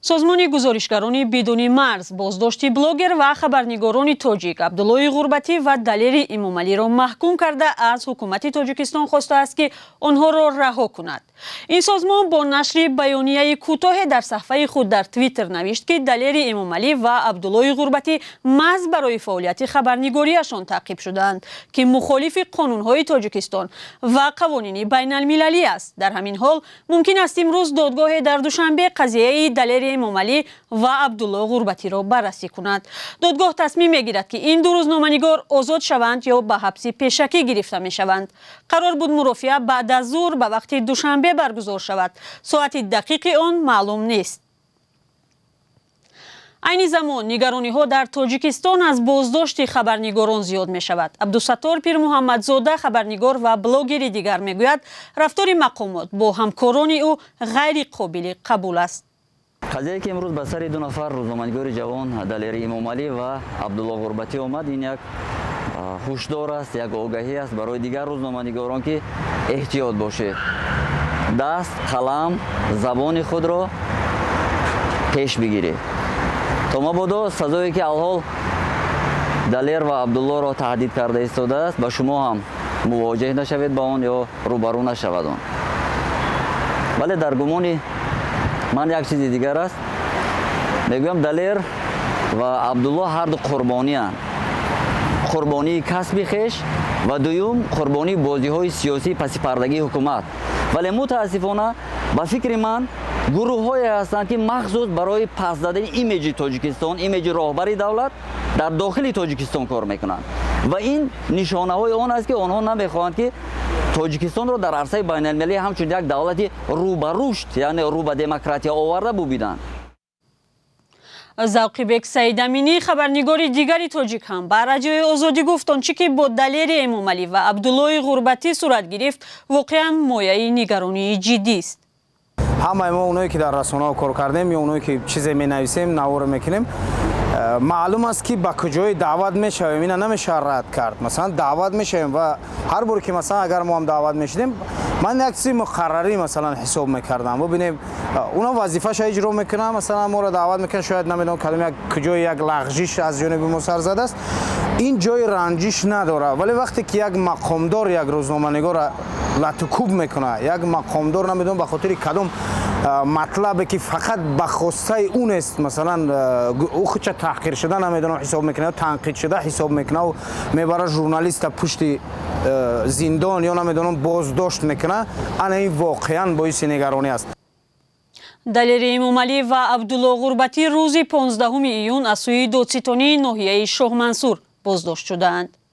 Созмони Гузоришгарони бидуни марз боздошти блогер ва хабарнигорони тоҷик Абдуллои Ғурбатӣ ва Далери Имомалиро маҳкум карда, аз ҳукумати Тоҷикистон хостааст, ки онҳоро раҳо кунад. Ин созмон бо нашри баёнияи кӯтоҳе дар саҳфаи худ дар Твиттер навишт, ки Далери Эмомалӣ ва Абдуллои Ғурбатӣ маҳз барои фаъолияти хабарнигориашон таъқиб шудаанд, ки мухолифи қонунҳои Тоҷикистон ва қавонини байналмилалӣ аст. Дар ҳамин ҳол, мумкин аст имрӯз додгоҳе дар Душанбе қазияи Далери Эмомалӣ ва Абдулло Ғурбатиро баррасӣ кунад. Додгоҳ тасмим мегирад, ки ин ду рӯзноманигор озод шаванд ё ба ҳабси пешакӣ гирифта мешаванд. Қарор буд мурофиа баъд аз зуҳр ба вақти Душанбе баргузор шавад. Соати дақиқи он маълум нест. Айни замон нигарониҳо дар Тоҷикистон аз боздошти хабарнигорон зиёд мешавад. Абдусаттор Пирмуҳаммадзода, хабарнигор ва блогери дигар, мегӯяд, рафтори мақомот бо ҳамкорони ӯ ғайриқобили қабул аст. Қазияе, ки имрӯз ба сари ду нафар рӯзноманигори ҷавон, Далери Имомалӣ ва Абдулло Ғурбатӣ, омад, ин як ҳушдор аст, як огаҳӣ аст барои дигар рӯзноманигорон, ки эҳтиёт бошед, даст, қалам, забони худро пеш бигиред, то мабодо сазое, ки алҳол Далер ва Абдуллоро таҳдид карда истодааст, ба шумо ҳам мувоҷеҳ нашавед ба он ё рӯбарӯ нашавад он. Вале дар гумони ман як чизи дигар аст. Мегӯям, Далер ва Абдулло ҳарду қурбонианд: қурбонии касби хеш ва дуюм, қурбонии бозиҳои сиёсии пасипардагии ҳукумат. Вале мутаассифона, ба фикри ман, гурӯҳҳое ҳастанд, ки махсус барои паст задани имиҷи Тоҷикистон, имиҷи роҳбари давлат дар дохили Тоҷикистон кор мекунанд ва ин нишонаҳои он аст, ки онҳо намехоҳанд, ки Тоҷикистонро дар арсаи байналмилалӣ ҳамчун як давлати рӯ ба рушд, яъне рӯ ба демократия оварда бубинанд. Завқибек Саидаминӣ, хабарнигори дигари тоҷик, ҳам ба Радиои Озодӣ гуфт, он чӣ ки бо Далери Эмомалӣ ва Абдуллои Ғурбатӣ сурат гирифт, воқеан мояи нигаронии ҷиддист. Ҳамаи мо, оное ки дар расонаҳо кор кардем ё оное ки чизе менависем, наворо мекунем, маълум аст, ки ба куҷое даъват мешавем. Ина намешавад рад кард. Масалан, даъват мешавем ва ҳар боре ки, масалан, агар мо ҳам даъват мешудем, ман як чизи муқаррарӣ, масалан, ҳисоб мекардам. Бубинем, уно вазифаша иҷро мекунанд, масалан, моро даъват мекунанд. Шояд, намедонам, кадом як куҷои як лағжиш аз ҷониби мо сар задааст, ин ҷои ранҷиш надорад. Вале вақте ки як мақомдор як рӯзноманигорро латукӯб мекунад, як мақомдор, намедонам, ба хотири кадом матлабе, ки фақат ба хостаи ӯ нест, масалан, ӯ худша таҳқир шуда, намедонам, ҳисоб мекунад, танқид шуда ҳисоб мекунад, мебара журналиста пушти зиндон ё, намедонам, боздошт мекунад, ана ин воқеан боиси нигаронӣ аст. Далери Эмомалӣ ва Абдулло Ғурбатӣ рӯзи 15 июн аз сӯи додситонии ноҳияи Шоҳмансур боздошт шудаанд.